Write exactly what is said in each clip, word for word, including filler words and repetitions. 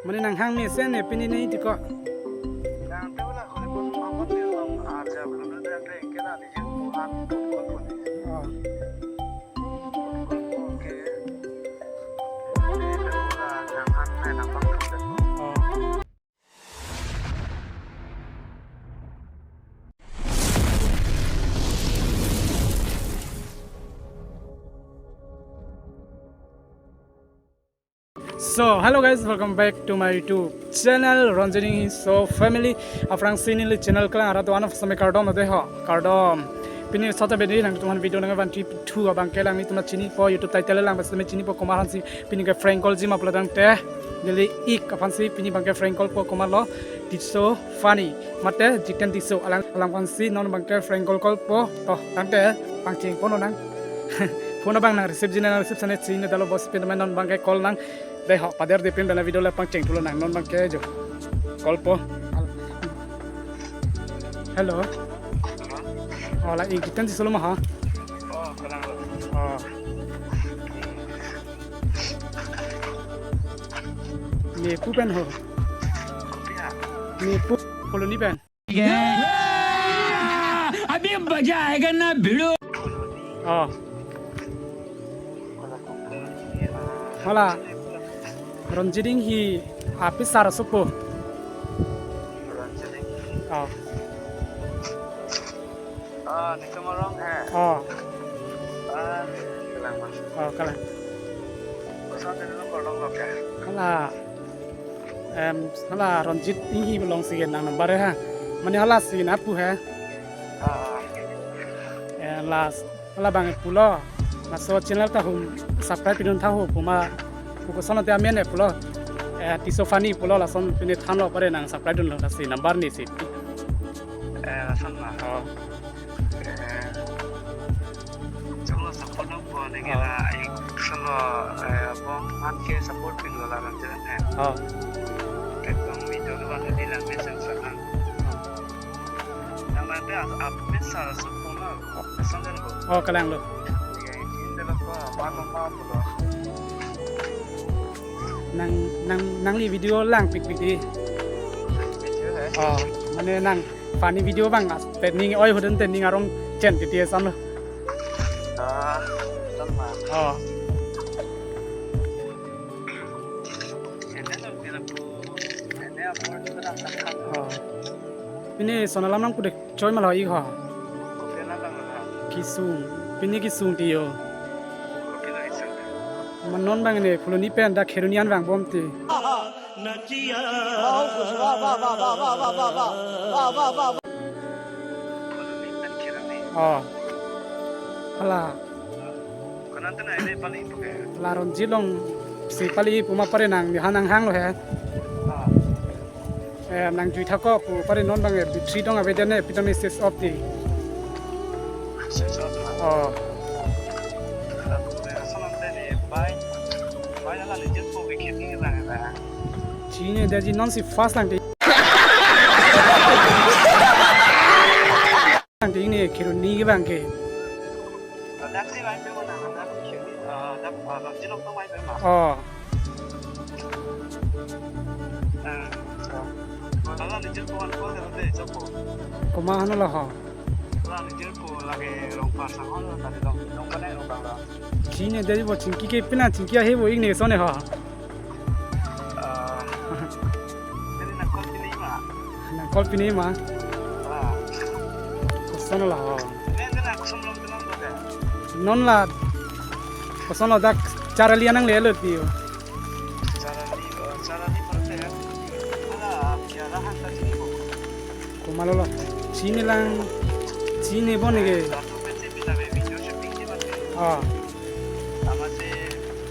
Mane nanghang mesen ne pini ne tiko. Nang te wala ko ko ko te long aja ko na te ke na ni ko ha ko ko ko ne. Oh. Ko ko ke. Nang han na nang bang ko. Oh. So, hello guys, welcome back to my YouTube channel, Ronjit Inghi. So, family, aphrangsi neli channel kelang arat one of semi kardom ade ho, kardom. Pini sota bedi nangtumphan video nangvanji thu abang ke nangtum chinipo, YouTube title lang bas nangtum chinipo komat aphansi pini ke prank call ji ma pulo tangte, neli ik aphansi pini abang ke prank call po, komatlo, Tisso Funny mate Jiten Tisso, alang, alang aphansi non abang ke prank call call po, to tangte pangcheng po non nang. Phone abang nang receive ji nang receive sane chini dalo bos pin non abang ke call nang. Dei ho, pader dipin dana video la pangcheng thulo nang non abang ke jo. Call po. Hello. Hola, ik Jiten Tisso lo ma ha? Oh, kelang lo. Oh. Mepu pen ho. Mepu Colony pen. अभी मजा आएगा ना भिड़ो। Oh. Hala Ronjit Inghi api sar supo. Oh. Ah, netum arong he. Oh. Ah, kelang ma? Oh, kelang. Koson te nang kardom lo ke? Hala, em, hala Ronjit Inghi alongsi nang number ha. Mane halasi napu he. Ah, ah. Eh, las, hala abang pulo. Laso channel ta hum subscribe pidun tha ho puma. Pu koson te amen e pulo. Eh, Tisso Funny pulo, lason pine thanlo pare nang subscribe dunlo, lasi number ne si. Eh, lason ma? Oh. Eh, chalo support nangpo ne ke la, ai, chalo, eh, bong an ke support pinlo la nang jalan hai. Oh. Ekdom video ke bang di lang mesen sa nang. Nang nanti ap, ap, mesen sa support na. Lason dan ko. Oh, kelang lo. Ya, ini de la ko, apa, apa, apa, apa. Nang, nang, nangli video langpikpik di. Video, eh? Oh, mane nang funny video abang, ah, te ning oi hudun te ning arong chen titi ason lo. Ah, ason ma? Oh. Ene lo, ene lo, ene upload ko lang lang. Oh. Pini son alam nangpu dei choi ma lo ik ho. Kopi alam lang lang. Kesung. Pini kesung ti jo. Kopi lo isang. Ma non abang ne Phuloni pen dak Kheroni an vangbom ti. Oh. Hala. Ko nang te na ene pali pu ke? La Ronjit alongsi pali puma pare nang, mi ha nanghang lo he. Ah. Eh, nang jui tha ko pu pare non abang e, battery dong ave den ne, pita message off di. Message off na? Oh. Hala, ko ne ason ante ne, bai, bai hala ni jet ko ke kheti ke lang da. Chinine detji, non si first lang di. Lang di ne Kheroni ke abang ke. Ladak si bai pe mana, ladak kheti, ah, dak, ah, dak jilong tong bai pe ma. Oh. Ah. Hala ni jet ko an ko de chopo. Komat hano la ho? Hala ni jet ko lake rong pasang ho, tadi dong, dong kanai rong bang la. Chinine detji bo, chingki ke pina chingki ahe bo ik ne son ne ho. Ah. Jadi nang call pini ma? Nang call pini ma? Ah. Koson la ho? Ini, ini nang koson long tenang ko de. Non la koson lo dak Charali anang lelo ti jo. Charali, oh, Charali perte ya. Hala, ya, rahan tadi ni ko. Komat lo lo. Chinine lang, chinine bo ne ke. Satu peti pita be video shooting ni mati. Ah. Sama si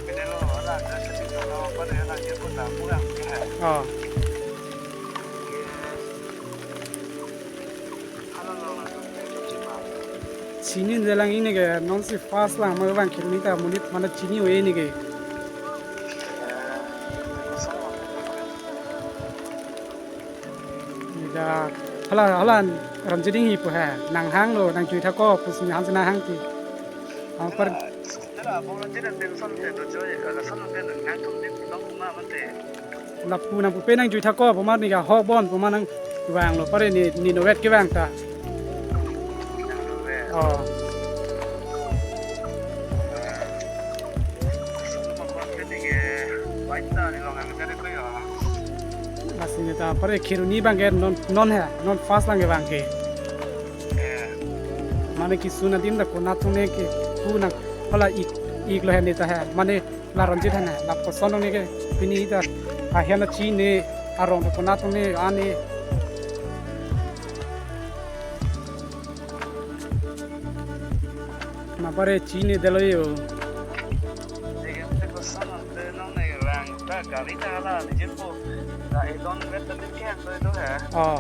pita lo, hala, ada shooting lo, apa dia, hala, dia pun tak pulang ke. Ah. Hala, lo, lo, lo, lo, lo, lo. Chinine lang ik ne ke, non si first lang, ma abang Kheroni ta monit mana chini ave ne ke. Dak, hala, hala, Ronjit Inghi pu he, nanghang lo, nang jui tha ko, pusi nang si nanghang ti. Ang par. Tera, tera, abang Ronjit ante koson te do joi, eh, koson ante nang thum dim tong ma mate. Lapu nangpupe nang jui thako, puma ne ke ahok bon, puma nangvanglo pare ne, ne novet kevang ta. Oh. Lasi ne ta pare Kheroni abang ke non, non he, non first lang kevang ke. Mane kesung adim ta konat atum ne ke pu nang hala ik, iklo he ne ta he. Mane la Ronjit he ne, la koson atum ne ke pini ta ahem ta chini, arong ta konat atum ne ane. Ma pare chinidetlo yo. Degen te koson ante non ne rang ta gari ta hala ne jempo. La edon vet ta ke han to do he. Oh.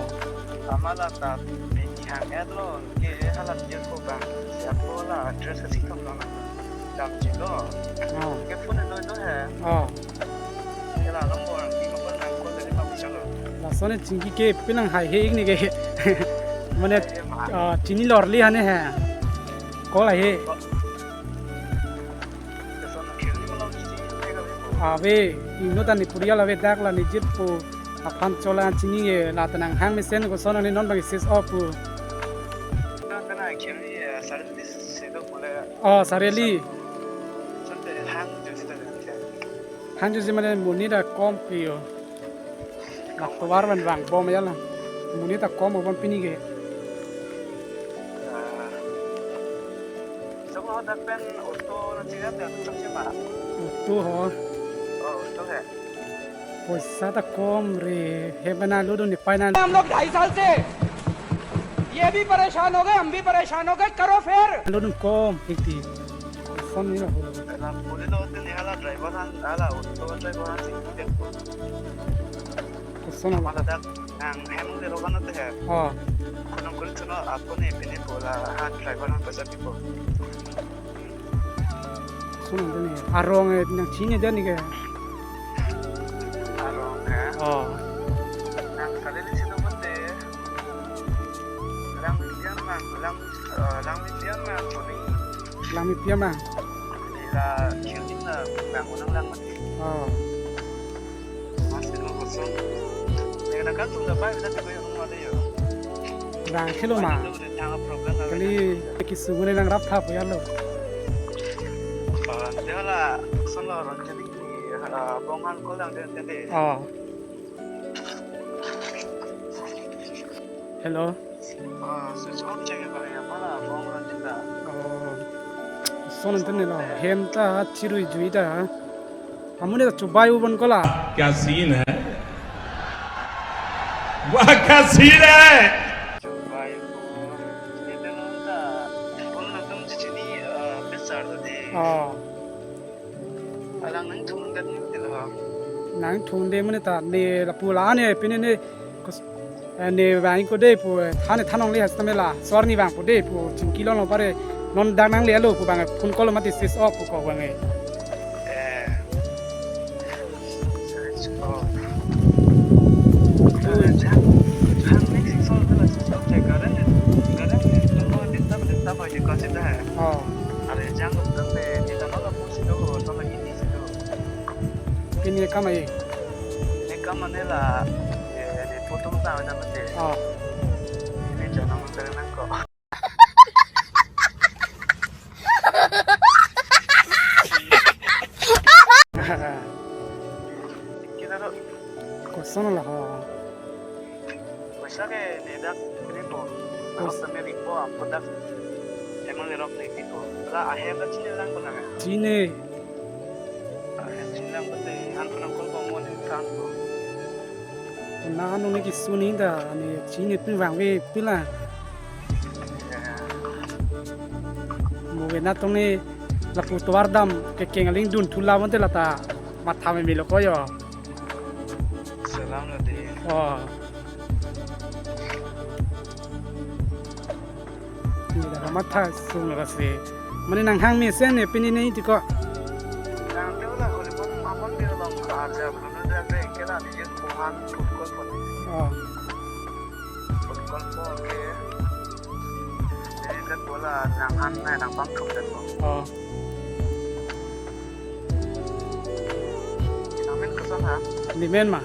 Amala ta pini hang etlo ke hala ne jempo bang. Siapo la address si thom lo na. Dam jilo. Oh. Ke phone lo do he. Oh. Ke la number, ke number nang call tadi ma bisa lo. Lason ne chingki ke pinang hai he ik ne ke. Mane, ah, chini lorli hane he. Call hai he. Ave, ingno ta ne purial ave dak la ne jit pu. Aphan chola chini ke la ta nanghang mesen koson ne non bang sis op pu. Kana kiri, eh, sare di sedo pule. Oh, sareli. Sante hang jusi ta. Hang jusi mane monit ta kom pi yo. Lak tovar van vangbom ya la. Monit ta kom bom pini ke. Ah. Soklo dak pen auto na chirat ya, chok si ma. Auto ho. Oh, auto he. Poisa ta kom re, he bana lo do ne pai na. हम लोग ढाई साल से, ये भी परेशान हो गए, हम भी परेशान हो गए, करो फिर। Lo do kom, hiti. Phone ni na ho. Na puli lo te ni hala driver han, hala auto driver han si kiten ko. Koson Mala dak nang hem le rogan te he. Oh. Kunang kun chuno apo ne pini ko la han driver han pasa pipo. Sunang deni. Arong, eh, nang chini deni ke. Arong, eh. Oh. Nang kali ni sino pate. Lang pian mang, lang, eh, lang pian mang, kuning. Lang pian mang. Ila kiu din na, mang kunang lang mati. Oh. Mas din mo kosong. Nang kan tum da bai, bisa ko yung mati yo. Bang kilo ma. Kali kisung ne nang rap thap ya lo. Dia la son lo ron jadi, ah, bongan ko lang dia tadi. Oh. Hello. Ah, switch off check ba ya pala bongan dia. Oh. Son tene lo. Hem ta chirui jui ta. Amonit ta chubai u bon ko la. क्या सीन है? वाह, क्या सीन है? Chubai u. Ye ta non ta. Bon na tum chichini, ah, besar de. Oh. Alang nang thum dat ni tilo. Nang thum de mane ta ne lapu la ne pine ne kus-, eh, ne vang ko de pu, eh, thane thanong le has tame la sor ni vang pu de pu chingki lo lo pare non dak nang le lo pu bang phone call mati switch off pu ko bang e. Eh. Switch off. Eh, jang, jang ni switch off la switch off check karen, karen ni no disturb, disturb ho je kasi ta hai. Oh. Are jang ko tang de, di ta mala pu si do, to la ini si do. Pini kam ai. Ini kam ane la, eh, di photo ta ada mati. Oh. Ini jangan menteri nangko. Kita tuh Koson la ho. Poisa ke ne dak ripo. Kos- Kos ne ripo, apo dak. Emang lerok ne ripo. La ahem dak chini lang ko nang. Chini. Ahem chini lang ko te, han ko nang kol ko mo ne kan ko. Na anu ne kisuni da, ne chini pin vangve pila. Ya. Mo ve na tong ne lapu tovar dam kekeng aling dun thu la bonte lata matha me melo ko yo. Salam lati. Oh. Ini dah matha sung lasi. Mane nanghang mesen ne pini ne tiko. Nang te la ko pon apon dia long aja belum ada ke kela di kuhan kol pon. Oh. Kol pon ke. Jadi kan bola nang han na nang pang kok dan. Oh. Kami Koson ha? Nemen ma?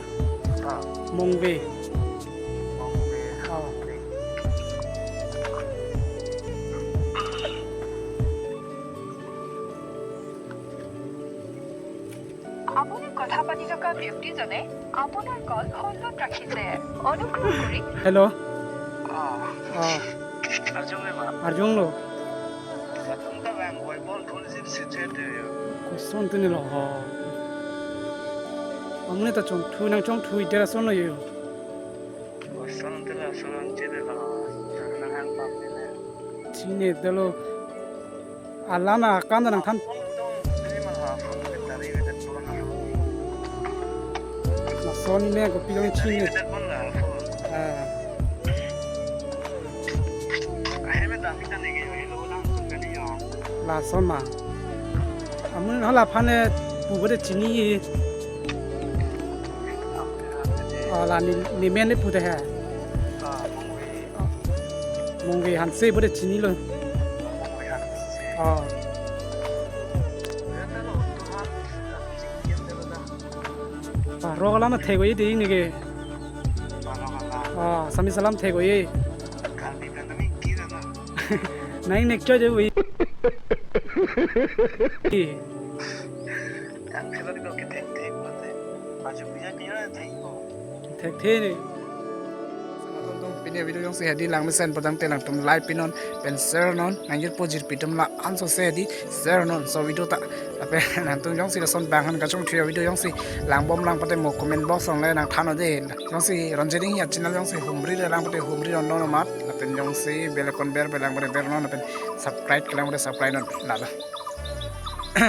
Ah. Mongve. Mongve. Ah. আপুনি কথা পাতি থকা ব্যক্তিজনে আপোনাৰ কল হোল্ডত ৰাখিছে। অনুগ্ৰহ কৰি Hello. Ah. Ah. Arjun le ma? Arjun lo. Latum ta bang boy bol thun sip sip se te yo. Koson tuni lo ho. Amonit ta chongthu nang chongthu ite lason lo yo. Koson te lason ang che de lo. Nang hang pap de le. Chini de lo. Alam akam ta nangthan. Lason me kopi jong chini. Ah. Lason ma. Amun hala phane pu bade chini. Ala ni, ni men ni pu de hai. Mongve Hanse bade chini lo. Ah. Ah, rok alam thek-oi dei neke. Ah, sami salam thek-oi. Nang nek choi de oi. Thekthe ne. Pini video jongsi hedi langmesen pajang te nangtum like pinon pen share non, nangjirpo jirpi atum la-an sose hedi share non so video ta. Lapen nangtum jongsi lason bang han kachongthu video jongsi langbom lang pate mo comment box along le nangthan non de. Jongsi Ranjit Enghi a-channel jongsi humri le lang pate humri non non mat. Lapen jongsi bell icon ber ber lang pate ber non lapen subscribe ke lang pate subscribe non. Lalo.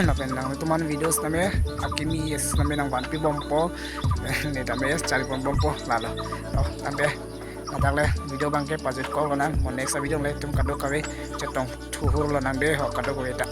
Lapen nangtum an videos name akimi yes name nangvanpi bompo. Ne tame yes chari pon bompo. Lalo. Oh, tame. Ladak le video bangke pajut kol nang. Mo next video le tum kadokave chetong thuhur lonang de ho kadokave ta.